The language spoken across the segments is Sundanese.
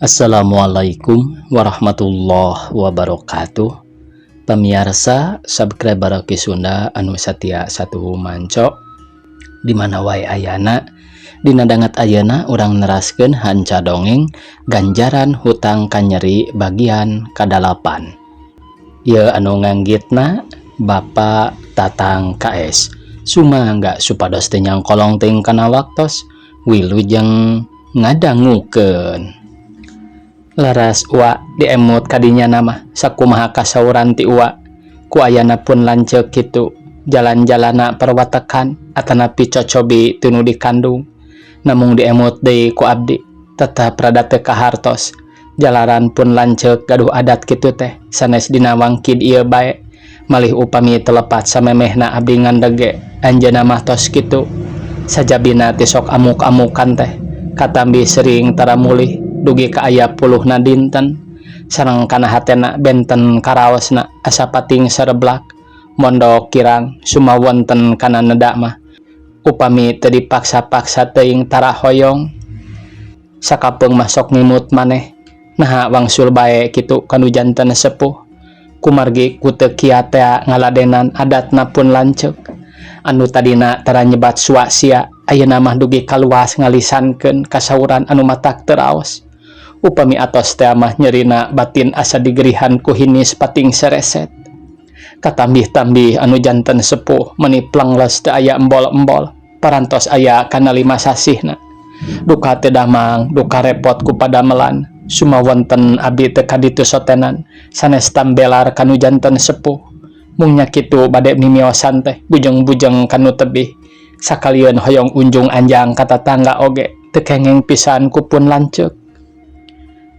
Assalamualaikum warahmatullahi wabarakatuh. Pemirsa subscriber Ki Sunda anu satia satuhu manco di mana wae ayana, dina danget ayeuna urang neraskeun hanca dongeng Ganjaran Hutang Kanyeri bagian kadalapan. Ieu anu nganggitna Bapak Tatang KS. Sumangga supados teu nyangkolong teuing kana waktos, wilujeng ngadangukeun. Leres, Wa, diemut kadinya mah sakumaha kasauran ti Uwa ku ayana pun lanceuk kitu jalan-jalana perwatekan atanapi cocobi tinu dikandung. Namung diemut deui ku abdi tetap rada teu kahartos jalaran pun lanceuk gaduh adat kitu teh sanes dina wangkid ieu bae. Malih upami telepat samemehna abdi ngandeg ge anjeunna mah tos kitu sajabina ti sok amuk-amukan teh katambi sering tara mulih dugi ka aya puluhna dinten. Sareng kana hatena benten karaosna asa pating sareblak mondok kirang sumawonten kana neda mah upami teu dipaksa-paksa teuing tara hoyong. Sakapeung mah sok ngimut maneh naha wangsul bae kitu kanu janten sepuh kumargi ku teu kiat tea ngaladenan adatna pun lanceuk anu tadina tara nyebat sua sia ayeuna mah dugi kaluas ngalisankeun kasauran anu matak teu raos. Upami atos teh mah nyerina batin asa digerihan ku hinis pating sereset. Katambih-tambih anu janten sepuh meni plengles teu aya embol-embol parantos aya kana 5 sasihna. Duka teu damang duka repot ku padamelan sumawonten abdi teu kaditu sotenan sanes tambelar kanu janten sepuh. Mung nya kitu bade mimiosan teh bujeng-bujeng kanu tebih sakalieun hoyong unjung anjang ka tatangga oge teu kengeng pisan ku pun lanceuk.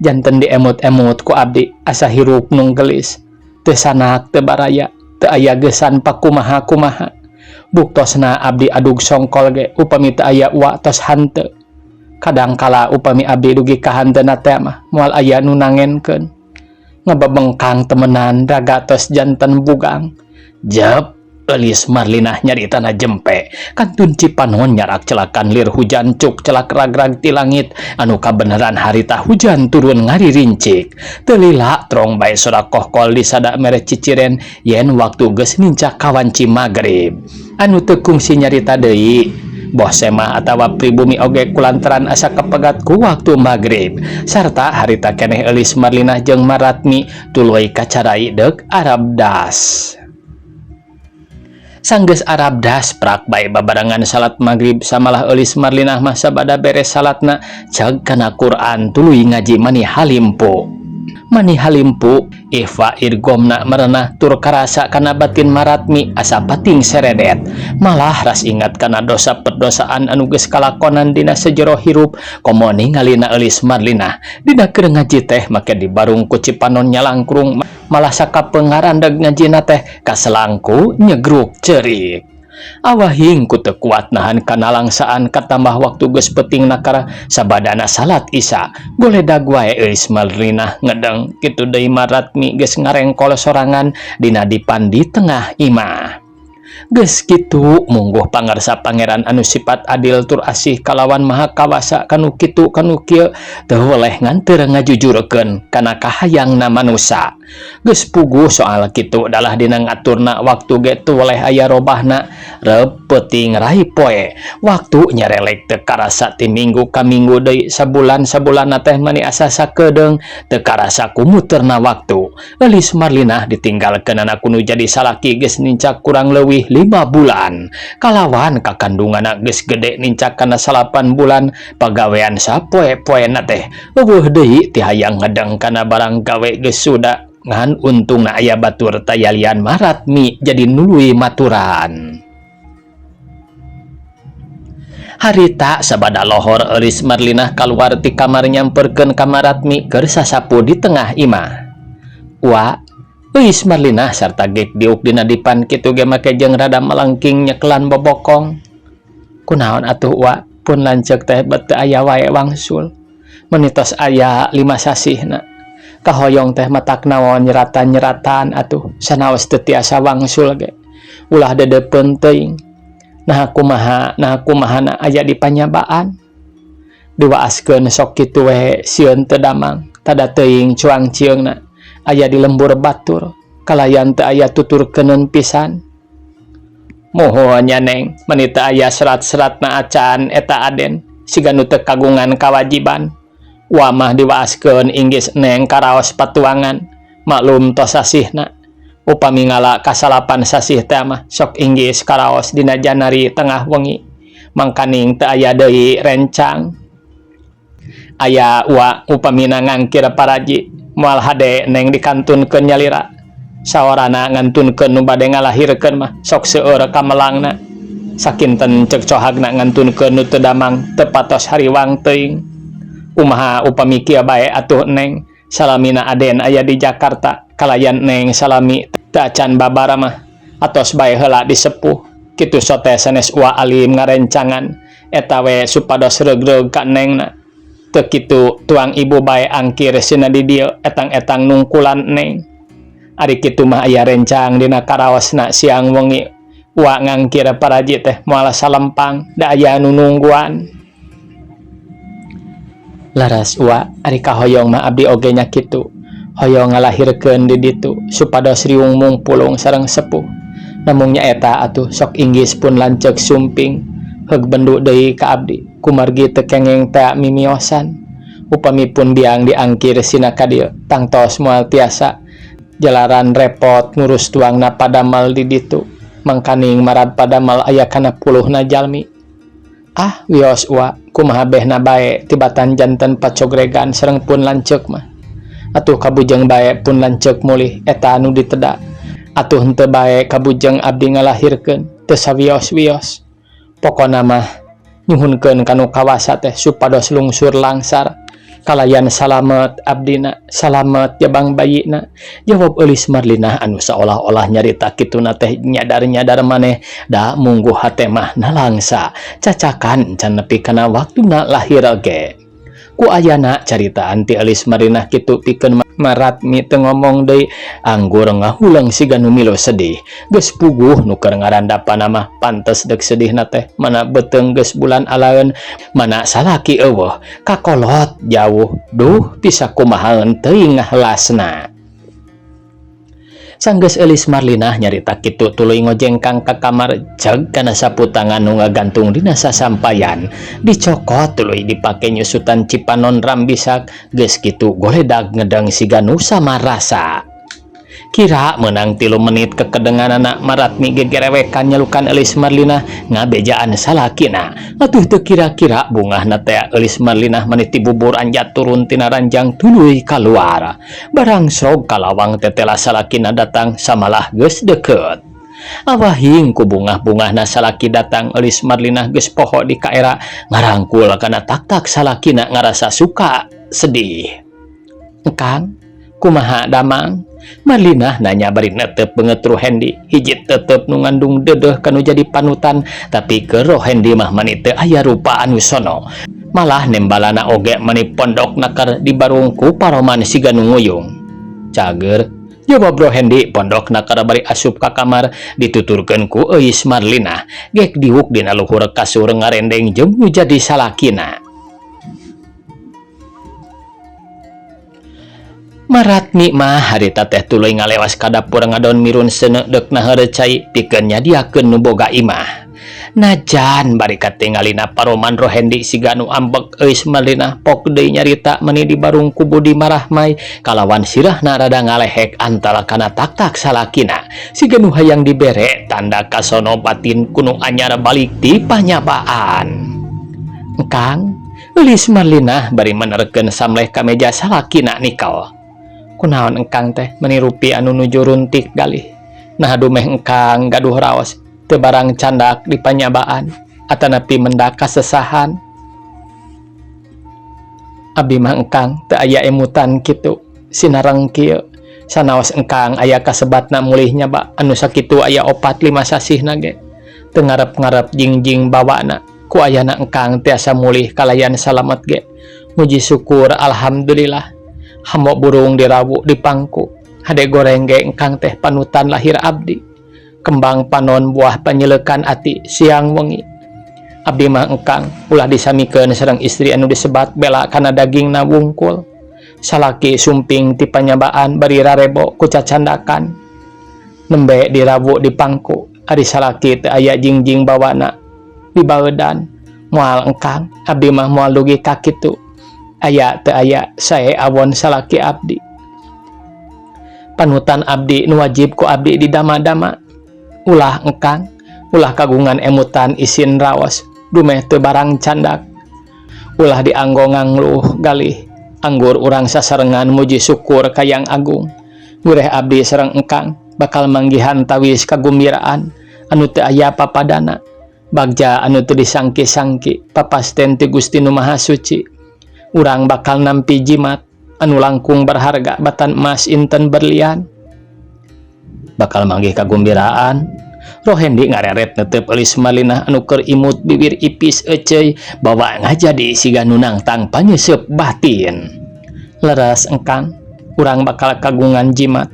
Janten diemut-emut ku abdi asa hirup nung gelis teu sanak teu baraya teu aya gesan pakumaha-kumaha. Buktosna abdi adug songkol ge upami teu aya uwa tos hanteu. Kadangkala upami abdi dugi ka hanteuna teh mah moal aya nu nangenkeun. Ngebebengkang temenan raga tos janten bugang. Jep Eulis Marlinah nyaritana jempe kantun Cipanon nyarak celakan lir hujan cuk celak ragrag ti langit anu kabeneran harita hujan turun ngaririncik. Teu lila trong bae sorak kohkol disada mere ciciren yen waktu geus nincak kawanci magrib. Anu teu kungsi nyarita deui boh semah atawa pribumi oge kulantaran asa kapegat ku waktu magrib sarta harita keneh Eulis Marlinah jeung Maratmi tuluy kacarai deuk Arabdas. Sanggeus Arabdas prak bae babarengan salat magrib. Samalah Eulis Marlinah mah sabada beres salatna ceg kana Quran tuluy ngaji mani halimpu. Mani halimpu ikhfa idgomna merenah tur karasa kana batin Maratmi asa pating seredet. Malah ras ingat kana dosa perdosaan anu geus kalakonan dina sejero hirup komo ningalina Eulis Marlinah dina keur ngaji teh make dibarung ku Cipanon nyalangkrung malah sakapeung ngarandeg ngajina teh kaselangku nyegruk ceurik. Awahing ku teu kuat nahan kanalangsaan katambah waktu geus peuting nakara sabadana salat Isya goledag wae Eulis Marlinah ngedeng kitu deui Maratmi geus ngarengkol sorangan dina dipan di tengah imah. Geus kitu mungguh pangarsa Pangeran anu sifat adil tur asih kalawan maha kawasa kanu kitu kanu kieu teu weleh ngan teu ngajujurkeun kana kahayangna manusa. Geus puguh soal kitu dalah dina ngaturna waktu ge teu weleh aya robahna reup peuting rai poe waktu nyarelek teu karasa ti minggu ka minggu deui sabulan sabulanna teh mani asa sakedeung teu karasa kumuterna waktu. Eulis Marlinah ditinggalkeunana ku nu jadi salaki geus nincak kurang leuwih 5 bulan kalawan kakandunganna geus gede nincak kana 9 bulan. Pagawean sapoe-poena teh euweuh deui ti hayang ngedeng kana barang gawe geus suda ngan untungna aya batur tayalian Maratmi jadi nului maturan. Harita sabada lohor Eulis Marlinah kaluar ti kamar nyamperkeun ka Maratmi keur sasapu di tengah imah. Wa Eulis Marlinah sarta gek diuk dina dipan kitu ge make jeung rada melengking nyekelan bobokong. Kunaon atuh wa pun lanceuk teh bet teu aya wae wangsul. Meni tos aya 5 sasihna. Kahoyong teh matak naon nyeratan-nyeratan atuh sanaos teu tiasa wangsul ge. Ulah dedeupeun teuing. Nah kumaha, nah kumaha na aya di panyabaan. Diwaaskeun sok kitu we sieun teu damang tada teuing cuang cieungna aya di lembur batur kalayan teu aya tuturkeuneun pisan. Muhun nya Neng, meni teu aya serat-seratna acan eta Aden, siga nu teu kagungan kawajiban. Wa mah diwaaskeun inggis Neng karaos patuangan, maklum tos sasihna. Upami ngala ka salapan sasih teh mah sok inggis karaos dina janari tengah wengi. Mangkaning teu aya deui rencang. Aya wa upamina ngangkir paraji, moal hade Neng dikantunkeun nyalira. Saorana ngantunkeun nu bade ngalahirkeun mah sok seueur kamelangna. Sakinten ceuk cohagna ngantunkeun nu teu damang teu patos hariwang teuing. Kumaha upami kieu bae atuh Neng, salamina Aden aya di Jakarta kalayan Neng salami teu acan babara mah atos bae heula disepuh. Kitu sote sanes Uwa Alim ngarencangan eta we supados reugreug ka Nengna. Teu kitu tuang ibu bae angkir sina di dieu etang-etang nungkulan Neng. Ari kitu mah aya rencang dina karaosna siang wengi Uwa ngangkir paraji teh moal salempang da aya nu nungguan. Laras Uwa ari kahoyong mah abdi oge nya kitu hoyong ngalahirkeun di ditu supados riung mungpulung sareng sepuh. Namung nyaeta atuh sok inggis pun lanceuk sumping heug bendu deui ka abdi kumargi teu kengeng tea mimiosan. Upami pun biang diangkir sina ka dieu tangtos moal tiasa jalaran repot ngurus tuangna padamal di ditu mangkaning marad padamal aya kana puluhna jalmi. Ah wios Uwa kumaha behna bae tibatan janten pacogregan sareng pun lanceuk mah. Atuh kabujeng bae pun lanceuk mulih eta anu diteda. Atuh henteu bae kabujeng abdi ngalahirkeun teu sawios-wios. Pokona mah nyuhunkeun ka nu kawasa teh supados lungsur langsar kalayan salamet abdina salamet jabang bayina. Jawab Eulis Marlinah anu saolah-olah nyarita kituna teh nyadar-nyadar maneh da mungguh hate mah nalangsa cacakan can nepi kana waktuna lahir ge. Ku ayana caritaan ti Eulis Marlinah kitu pikeun Maratmi teu ngomong deui anggur ngahuleng siga nu milu sedih. Geus puguh nu keur ngarandapan mah pantes deuk sedihna teh mana beuteung geus bulan alaeun mana salaki eueuh kakolot jauh duh bisa kumahaeun teuing ngahelasna. Sanggeus Eulis Marlinah nyarita kitu tuluy ngojengkang ka kamar jeg kana sapu tangan nu ngagantung dina sasampayan dicokot tuluy dipake nyusutan cipanon rambisak geus kitu goledag ngedeng siga nu samarasa. Kira meunang 3 menit kekedenganana Maratmi gegerewekan nyalukan Eulis Marlinah ngabejaan salakina. Atuh teu kira-kira bungahna teh Eulis Marlinah meni ti bubur anjat turun tina ranjang tuluy kaluar. Barang srog kalawang tetela salakina datang samalah geus deukeut. Awahing ku bungah-bungahna salaki datang Eulis Marlinah geus poho di kaera ngarangkul kana tak-tak salakina ngarasa suka sedih. Engkang kumaha damang? Marlinah nanya bari netep beungeut Ruhendi hiji tetep nu ngandung deudeuh kanu jadi panutan tapi ke Rohendi mah mani teu aya rupa anu sono malah nembalana oge mani pondok nakar di barung ku paroman siga nu nguyung. Cager jawab Rohendi pondok nakar bari asup ka kamar dituturkeun ku Euis Marlinah gek diuk dina luhur kasur ngarendeng jeung nu jadi salakina. Maratmi mah harita teh tuluy ngalewas ka dapur ngadon mirun seuneu deuk naheur cai pikeun nyadiakeun nu boga imah. Najan bari katingalina paroman Rohendi siga nu ambek Euis Marlinah pok deui nyarita meni di barung ku Budi Marahmai kalawan sirahna rada ngalehek antara kana tak-tak salakina siga nu hayang dibere tanda kasono batin ku nu anyar balik ti panyabaan. Engkang Eulis Marlinah bari menerkeun samleh ka meja salakina nikel. Kunaon engkang teh meni rupi anu nuju runtik galih. Nah dumeh engkang gaduh raos teu barang candak di panyabaan atanapi mendak kasesahan. Abdi mah engkang teu aya emutan kitu sinareng kieu. Sanaos engkang aya kasebatna mulih nyaba anu sakitu aya 4-5 sasihna ge. Teu ngarep-ngarep jingjing bawana ku ayana engkang tiasa mulih kalayan salamet ge. Muji syukur alhamdulillah. Hamo burung dirawu di pangku hade goreng ge engkang teh panutan lahir abdi. Kembang panon buah panyelekan ati siang wengi. Abdi mah engkang ulah disamikeun sareng istri anu disebat bela kana dagingna wungkul. Salaki sumping ti panyabaan bari rarebo ku cacandakan. Nembe dirawu di pangku ari salaki teu aya jingjing bawana dibaeudan. Moal engkang, abdi mah moal dugi ka kitu. Aya teu aya sae awon salaki abdi. Panutan abdi nu wajib ku abdi didama-dama. Ulah engkang, ulah kagungan emutan isin raos dumeh teu barang candak. Ulah dianggo ngangluh galih anggur urang sasarengan muji syukur ka Yang Agung. Gureh abdi sareng engkang bakal manggihan tawis kagumbiraan anu teu aya papadana. Bagja anu teu disangki-sangki papasten ti Gusti Nu Maha Suci. Urang bakal nampi jimat anu langkung berharga batan emas inten berlian. Bakal manggih kagumbiraan. Rohendi ngareret netep Elis Marlinah anu keur imut bibir ipis eceuy bawa ngajadi siga nu nangtang panyeuseup batin. Leres engkang, urang bakal kagungan jimat.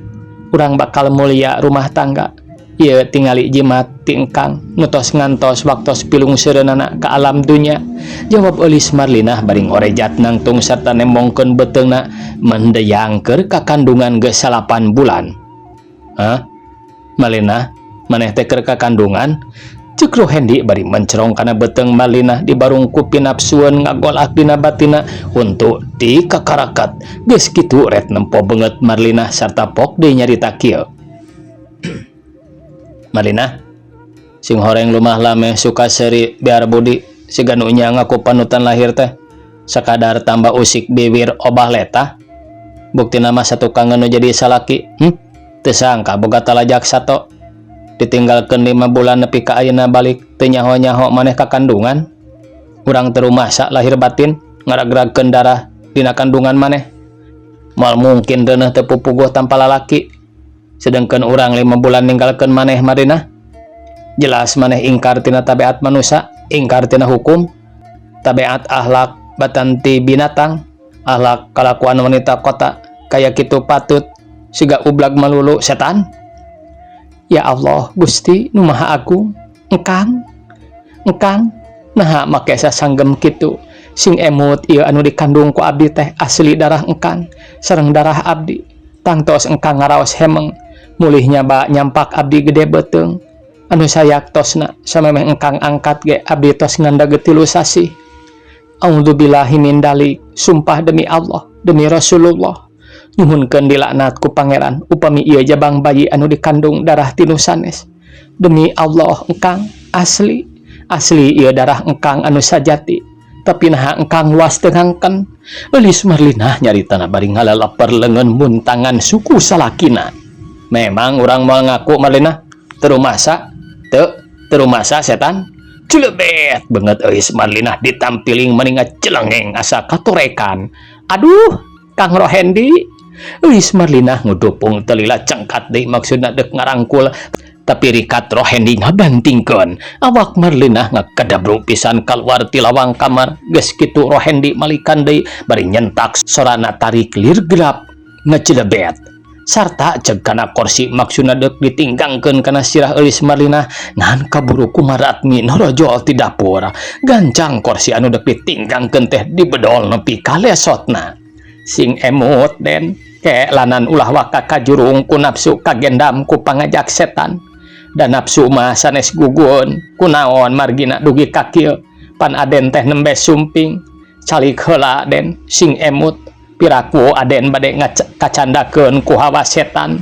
Urang bakal mulia rumah tangga. Ieu tingali jimat ti engkang nu tos ngantos waktos pilungseureunana ka alam dunya. Jawab Elis Marlinah bari ngorejat nangtung sarta nembongkeun beuteungna mendeyang keur kakandungan geus 9 bulan. Hah? Marlinah, maneh teh keur kakandungan? Ceuk Rohendi bari mencerong kana beuteung Marlinah dibarung ku pinapsueun ngagolak dina batina untuk di kakarakat. Geus kitu ret nempo beungeut Marlinah sarta pok deui nyarita kieu. Marlinah, sing horeng lumah lameh suka seuri biar budi siga nu nya ngaku panutan lahir teh sakadar tambah usik bibir obah letah. Buktina mah satukangeun nu jadi salaki. Teu sangka boga talajak sato. Ditinggalkeun 5 bulan nepi ka ayeuna balik teu nyaho-nyaho maneh kakandungan. Urang teu rumasa lahir batin ngaragragkeun darah dina kandungan maneh. Moal mungkin reuneuh teu pupuguh tanpa lalaki. Sedengkeun urang 5 bulan ninggalkeun maneh Marlinah. Jelas maneh ingkar tina tabiat manusia, ingkar tina hukum, tabiat akhlak batan ti binatang, akhlak kalakuan wanita kota kaya kitu patut siga ublag malulu setan. Ya Allah Gusti nu Maha Agung, engkang, engkang naha make sasanggem kitu. Sing emut ieu anu dikandung ku abdi teh asli darah engkang sareng darah abdi. Tangtos engkang ngaraos hemeng mulih nyaba nyampak abdi gede beuteung anu sayaktosna samemeh engkang angkat ge abdi tos ngandag 3 sasih. A'udzubillahi min dalik, sumpah demi Allah demi Rasulullah nyuhunkeun dilaknat ku pangeran upami ieu jabang bayi anu dikandung darah tinu sanes. Demi Allah engkang asli asli ieu darah engkang anu sajati, tapi naha engkang luas teu ngangken. Eulis Marlinah nyaritana bari ngalaleper leungeun muntangan suku salakina. Memang urang moal ngaku Marlinah, teu rumasa, teu teu rumasa setan. Celebet banget Eulis Marlinah ditampiling meni ngacelengeng asa katorekan. Aduh, Kang Rohendi. Eulis Marlinah ngudupung telila cengkat deui maksudna deuk ngarangkul, tapi rikat Rohendi ngabantingkeun. Awak Marlinah ngakedabruk pisan kaluar ti lawang kamar. Geus kitu Rohendi malikan deui bari nyentak sorana tarik lir gelap ngacelebet. Sarta ceg kana korsi maksudna deuk ditinggangkeun kana sirah Eulis Marlinah ngan kaburu ku Maratmi norojol ti dapur. Gancang korsi anu deuk ditinggangkeun teh dibedol nepi ka lesotna. Sing emut den ke lanan ulah waka kajurung ku nafsu kagendam ku pangajak setan. Dan nafsu mah sanes gugun kunaon margina dugi ka kieu. Pan aden teh nembe sumping calik heula den sing emut. Piraku aden bade kacandakeun ku hawa setan.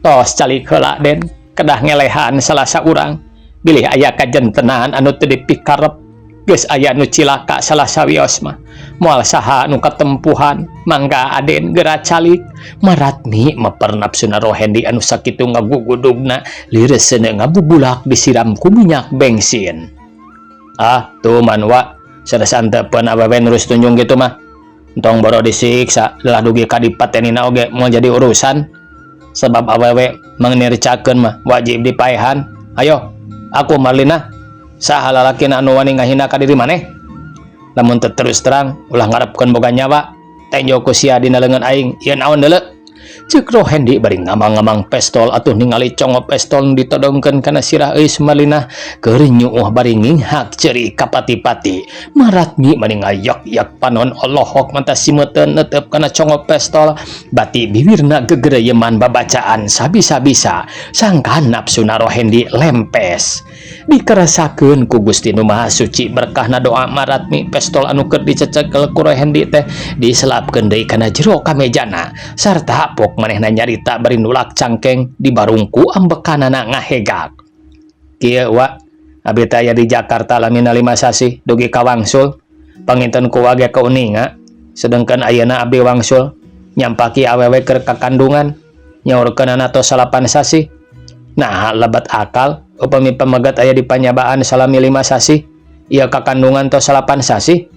Tos calik heula den kedah ngelehan salah saurang bilih aya kajentenan anu teu dipikarep. Geus aya nu cilaka salah sawios mah moal saha nu katempuhan. Mangga aden geura calik. Maratmi meper nafsuna Rohendi anu sakitu ngagugudugna lireseuna ngabubulak disiram ku minyak bensin. Ah tuh manwa sanes antepeun awewe nurus tunjung gitu mah. Entong boro disiksa lah dugi ka dipatenina oge moal jadi urusan. Sebab awewe mengnircakeun mah wajib dipaehan. Ayo aku Marlinah saha lalakina anu wani ngahina ka diri maneh. Lamun teu terus terang ulah ngarepkeun boga nyawa. Tenjo ku sia dina leungeun aing ieu naon deuleu. Ceuk Rohendi bari ngamang-ngamang pestol atuh ningali congo pestol nu ditodongkeun kana sirah Euis Marlinah keur nyuuh bari nginghak ceurik kapati-pati. Maratmi mani ngayok-yok panon olohok mata simeuteun neuteup kana congo pestol bati bibirna gegereyeman babacaan sabisa-bisa sangkan nafsuna Rohendi lempes. Dikeresakeun ku Gusti Nu Maha Suci berkahna doa Maratmi, pestol anu keur dicecekel ku Rohendi teh diselapkeun deui kana jero kamejana sarta pok manehna nyarita bari nulak cangkeng dibarung ku ambekanana ngahegak. "Kieu, Wa, abi teh aya di Jakarta lamina 5 sasih dugi ka wangsul. Panginten ku Wa ge kauninga, sedengkeun ayeuna abdi wangsul nyampaki awewe keur kakandungan, nyaurkeunana tos 9 sasih. Nah, lebet akal upami pamegat aya di panyabaan salami 5 sasih, ieu kakandungan tos 9 sasih?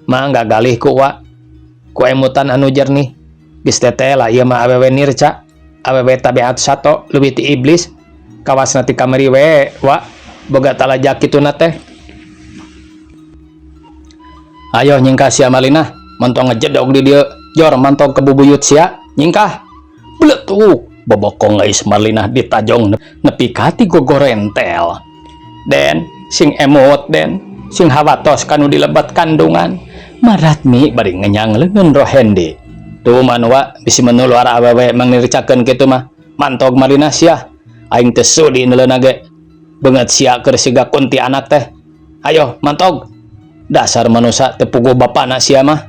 Mangga galih ku Wa ku emutan anu jernih. Geus teteh lah, ieu mah awewe nirca, awewe tabiat sato, leuwih ti iblis. Kawasna ti kamari we, Wa, boga talajak kituna teh. Ayo nyingkah sia, Marlinah, montong ngejedog di dieu. Jor mantong ke bubuyut sia, nyingkah." Bletuk bobokong Euis Marlinah ditajong nepi ka ti gogorentel. "Den, sing emut, Den, sing hawatos kanu dilebet kandungan," Maratmi bari ngenyang leungeun Rohendi. "Tuh manwa bisi menuluar awewe mangnircakeun kitu mah. Mantog, Marlinah, sia. Aing teu sudi neuleuna ge. Beungeut sia keur siga kuntianak teh. Ayo mantog. Dasar manusa teu puguh bapana sia mah."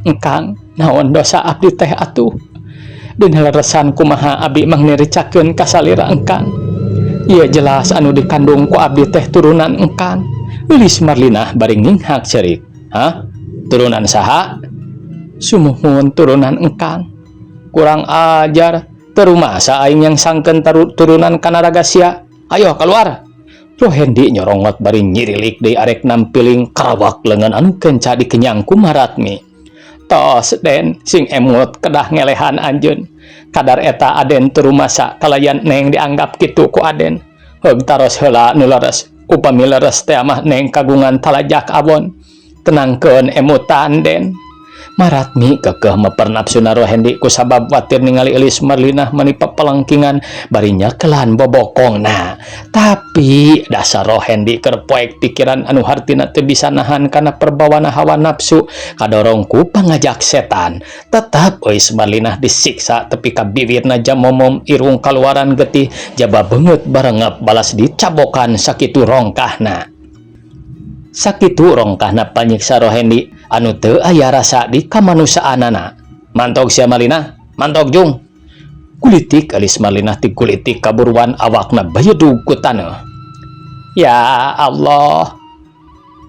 Engkang, naon dosa abdi teh atuh? Dina leresan kumaha abdi mangnircakeun ka salira engkang? Ieu jelas anu dikandung ku abdi teh turunan engkang," Eulis Marlinah bari nginghak ceurik. "Hah? Turunan saha?" "Sumuhun, turunan engkang." "Kurang ajar, teu rumasa aing yang sangkeun turunan kana raga sia. Ayo keluar." Rohendi nyorongot bari nyirilik deui arek nampiling karawak leungeun anu kenca dikenyang ku Maratmi. "Tos, Den, sing emut, kedah ngelehan anjeun. Kadar eta Aden teu rumasa kalayan Neng dianggap kitu ku Aden. Heug, taros heula nu leres. Upami leres teh mah Neng kagungan talajak awon. Tenangkeun emutan, Den." Maratmi kekeh meper nafsuna Rohendi kusabab watir ningali Eulis Marlinah mani papalengkingan bari nyekelan bobokongna. Tapi dasar Rohendi keur poek pikiran anu hartina teu bisa nahan kana perbawana hawa nafsu, kadorong ku pangajak setan. Tetap Euis Marlinah disiksa tepi ka bibirna jamomom, irung kaluaran getih, jaba beungeut barengep balas dicabokan sakitu rongkahna. Sakitu rongkahna panyiksa Rohendi anu teu aya rasa di kamanusaanana. "Mantog sia, Marlinah, mantog jung." Kulitik Eulis Marlinah ti kulitik kaburuan awakna bayedug ku taneuh. "Ya Allah.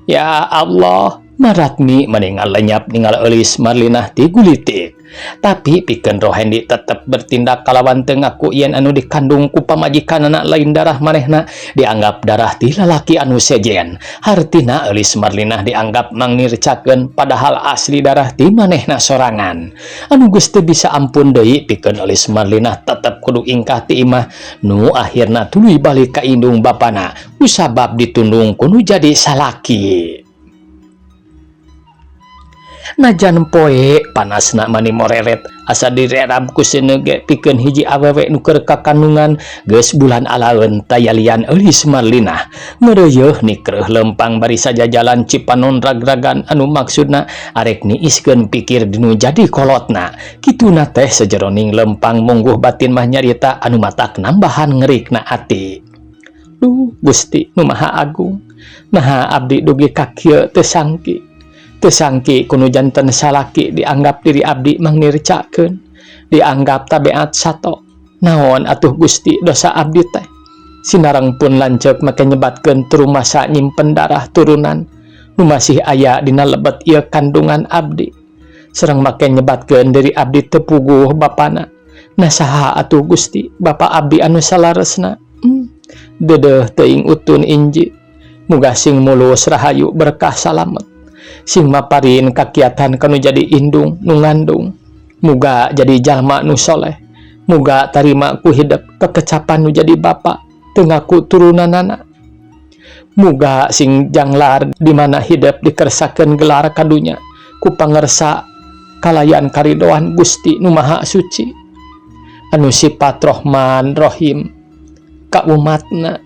Ya Allah." Maratmi mendingan lenyap ninggal Eulis Marlinah ti gulitik. Tapi pikeun Rohendi tetep bertindak kalawan teu ngaku yen anu dikandung ku pamajikanana lain darah manehna, dianggap darah ti lalaki anu sejen. Hartina Eulis Marlinah dianggap mangnircakeun padahal asli darah ti manehna sorangan. Anu geus teu bisa ampun deui pikeun Eulis Marlinah tetep kudu ingkah ti imah nu akhirna tuluy balik ka indung bapana kusabab ditundung ku nu jadi salaki. Najan poe panasna mani moreret asa direrab ku seuneu ge pikeun hiji awewe nu keur kakandungan geus bulan alaeun tayalian Eulis Marlinah. Ngeureuyeuh nikreuh lempang bari sajajalan cipanon ragragan anu maksudna arek niiskeun pikir dinu jadi kolotna. Kituna teh sajeroning lempang mungguh batin mah nyarita anu matak nambahan ngerikna ati. "Duh Gusti Nu Maha Agung, naha abdi dugi ka kieu teu sangki? Teu sangki ku nu janten salaki dianggap diri abdi mangnircakeun, dianggap tabeat sato. Naon atuh Gusti dosa abdi teh? Sinareng pun lanceuk make nyebatkeun teu rumasa nyimpen darah turunan nu masih aya dina lebet ieu kandungan abdi. Sareng make nyebatkeun diri abdi teu puguh bapana. Nah, saha atuh Gusti bapa abdi anu salaresna? Deudeuh teuing utun inji. Muga sing mulus, rahayu, berkah, salamet, sing maparin kakiatan kanu jadi indung nu ngandung. Muga jadi jalma nu soleh, muga tarima ku hidep kekecapan nu jadi bapa teu ngaku turunanana. Muga sing janglar di mana hidep dikersakeun gelar kadunya ku pangersa Kalayan karidoan Gusti nu Maha Suci anu sifat Rohman Rohim ka umatna.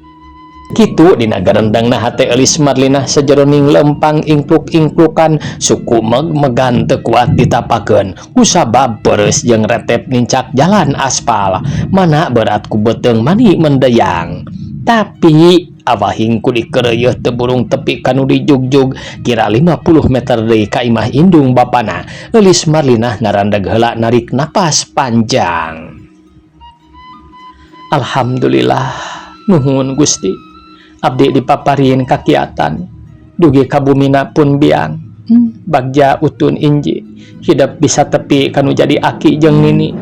Kitu dina garendangna hate Elis Marlinah sajeroning lempang ingkluk-ingklukan suku meg-megan teu kuat ditapakeun kusabab peres jeung retep nincak jalan aspal mana berat ku beuteung mani mendeyang. Tapi awahing ku dikeureuyeut teu burung tepi ka nu dijugjug. Kira 50 meter deui ka imah indung bapana, Elis Marlinah ngarandeg heula, narik napas panjang. Alhamdulillah, nuhun Gusti, abdi dipaparin kakiatan dugi ka bumina pun biang. Bagja utun inji hidep bisa tepi kanu jadi aki jeung nini.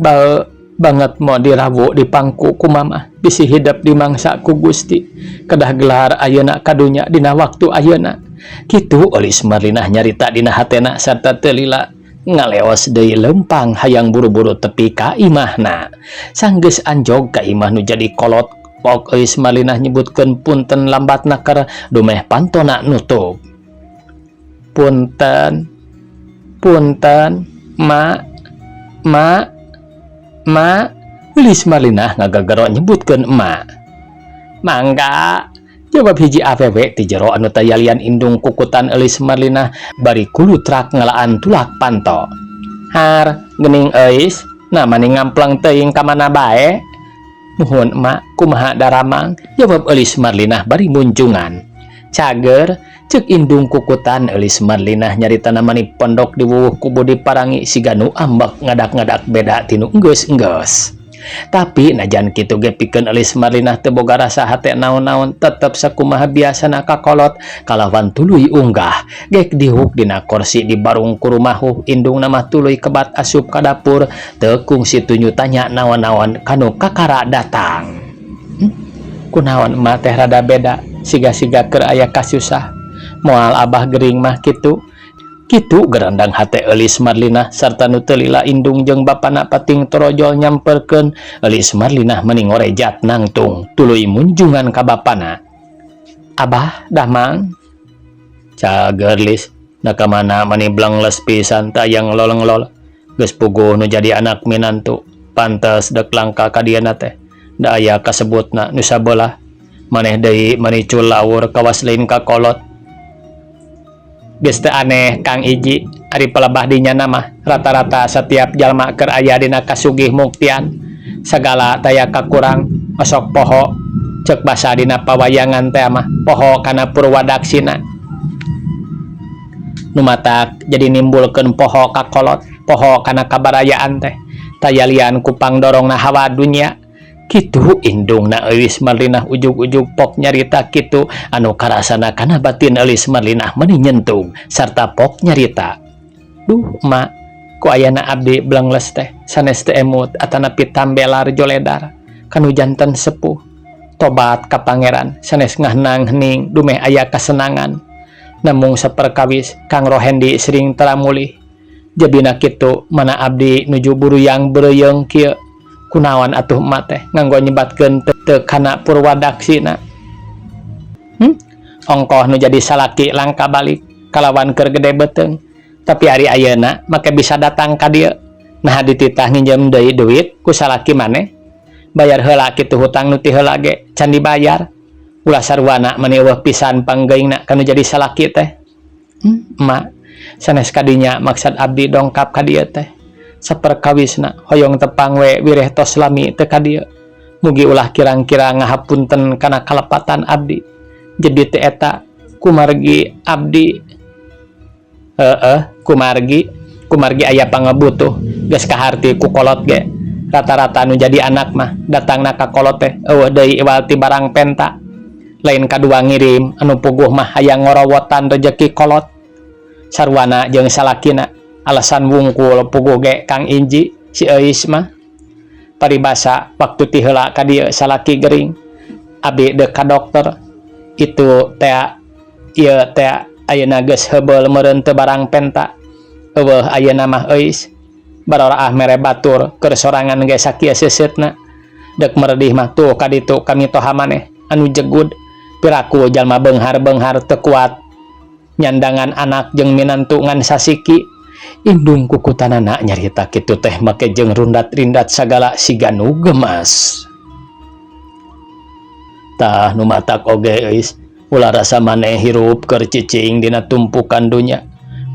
Bae banget mo dirawu di pangku ku mama, bisi hidep dimangsa ku Gusti kedah gelar ayeuna kadunya dina waktu ayeuna. Kitu Elis Marlinah nyarita dina hatena sarta teu lila ngaleos deui lempang hayang buru-buru tepi ka imahna. Sanggeus anjog ka imah nu jadi kolot, pok Euis Marlinah nyebutkeun punten lambat naker dumeh pantona nutup. Punten, punten, ma, ma, ma. Eulis Marlinah ngagagero nyebutkeun emak. Mangga, jawab hiji awewe ti jero anu tayalian indung kukutan Eulis Marlinah bari kulutrak ngalaan tulak panto. Har, geuning Euis, nah mani ngamplang teuing ka mana bae? Nuhun, emak, kumaha daramang? Jawab Eulis Marlinah bari munjungan. Cager, cek indung kukutan Eulis Marlinah nyarita mani pondok diwuwuh ku Budi Parangi siga nu ambek ngadak-ngadak beda tinu enggeus-enggeus. Tapi najan kitu ge pikeun Eulis Marlinah teu boga rasa hate naon-naon, tetep sakumaha biasana ka kolot kalawan tuluy unggah gek dihuk dina korsi di barung ku rumahuh. Indungna mah tuluy kebat asup ka dapur, teu kungsi tunyu tanya naon-naon kanu kakara datang. Kunaon emak teh rada beda, siga-siga keur aya kasusah? Moal abah gering mah kitu. Kitu gerandang hate Eulis Marlinah sarta nu teu lila indung jeung bapana pating torojol nyamperkeun. Eulis Marlinah meni ngorejat nangtung tuluy munjungan ka bapana. Abah, damang? Cager, Lis. Na ka mana mani blengles pisan teu aya ngelol-ngelol? Geus puguh nu jadi anak minantu pantes dek langka ka dieuna teh, da aya kasebutna nu sabelah. Maneh deui mani culawur kawas lain ka kolot. Geus teu aneh, Kang Iji, ari pelebah dinya mah rata-rata setiap jalma keur aya dina kasugih muktian sagala taya kakurang, osok poho. Cek basa dina pawayangan teh mah poho kana purwadaksina nu matak jadi nimbulkeun poho ka kolot, poho kana kabarayaan teh tayalian ku pangdorongna hawa dunya. Kitu indungna Eulis Marlinah ujug-ujug pok nyarita kitu anu karasana kana batin Eulis Marlinah meni nyentuh sarta pok nyarita. Duh, emak, ku ayana abdi blengles teh sanes teu emut atanapi tambelar joledar kanu janten sepuh. Tobat ka Pangeran, sanes ngahnang hening dumeh aya kasenangan. Namung saperkawis Kang Rohendi sering taramulih, jabina kitu mana abdi nuju buruyang beureuyeung kieu. Kunaon atuh emak teh nganggo nyebatkeun teu kana purwadaksina? Ongkoh nu jadi salaki langka balik kalawan keur gede beuteung, tapi ari ayeuna make bisa datang ka dieu. Nah, dititah nginjem deui duit ku salaki maneh? Bayar heula kitu hutang nu ti heula ge can dibayar. Ulah sarwana mani eueuh pisan panggeuingna kanu jadi salaki teh. Emak, sanes kadinya maksad abdi dongkap ka dieu teh. Saperkawisna hoyong tepang we wireh tos lami teu ka dieu. Mugi ulah kirang-kirang ngahapunten kana kalepatan abdi. Jadi teu eta kumargi abdi, heeh, kumargi kumargi aya pangabutuh. Geus kaharti ku kolot ge, rata-rata nu jadi anak mah datangna ka kolot teh eueuh deui iwal ti barang penta, lain kadua ngirim. Anu puguh mah hayang ngorowotan rejeki kolot sarwana jeung salakina, alasan wungkul. Puguh ge, Kang Inji, si Euis mah paribasa waktu ti heula ka dieu salaki gering, abdi deuk ka dokter itu tea ieu tea. Ayeuna geus heubeul meureun teu barang penta. Eueuh ayeuna mah Euis baroraah mere batur keur sorangan ge sakieu seuseutna. Deuk meredih mah tuh ka ditu ka mitoha maneh anu jegud. Piraku jalma beunghar-beunghar teu kuat nyandangan anak jeung minantu ngan sasiki. Indung kukutanana nyarita kitu teh make jeung rundat-rindat sagala siga nu gemas. Tah nu matak oge Eis, ulah rasa maneh hirup keur cicing dina tumpukan dunya.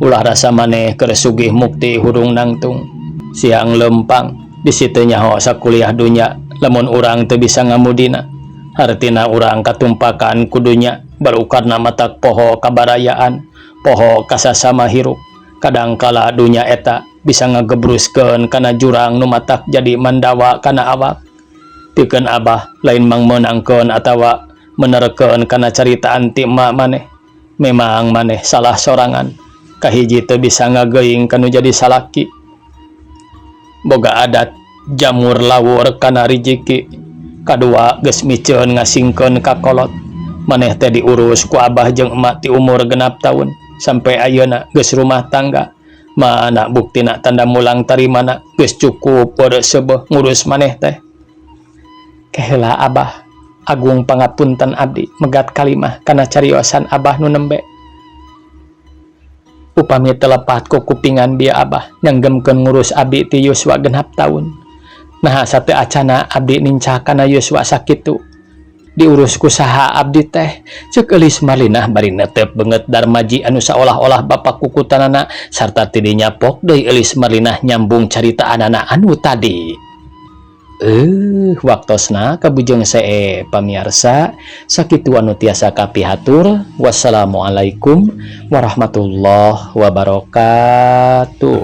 Ulah rasa maneh keur sugih mukti hurung nangtung. Siang lempang bisi teu nyaho sakuliah dunya lamun urang teu bisa ngamudina. Hartina urang katumpakan ku dunya barukarna matak poho kabarayaan, poho kasasama hirup. Kadangkala dunya eta bisa ngagebruskeun kana jurang nu matak jadi mandawa kana awak. Pikeun Abah lain mangmeunangkeun atawa menerkeun kana caritaan ti emak maneh. Memang maneh salah sorangan. Kahiji teu bisa ngageuing kanu jadi salaki. Boga adat jamur lawur kana rijiki. Kadua geus miceun ngasingkeun ka kolot. Maneh teh diurus ku abah jeung emak ti umur 6 taun sampai ayeuna geus rumah tangga. Mana buktina tanda mulang tarimana geus cukup pada seubeuh ngurus maneh teh. Keheula Abah, agung pangapunten abdi megat kalimah kana cariosan Abah nu nembe. Upami teu lepat ku kupingan bieu Abah nyanggemkeun ngurus abdi ti yuswa 6 taun. Naha sateu acana abdi nincak kana yuswa sakitu. Diurus ku saha abdi teh? Ceuk Eulis Marlinah bari netep beungeut Darmaji anu saolah-olah bapak kukutanana sarta tidinya pok deui Eulis Marlinah nyambung caritaanana anu tadi. Waktosna kabujeng see pamiarsa, sakitu anu tiasa kapihatur. Wassalamualaikum warahmatullahi wabarakatuh.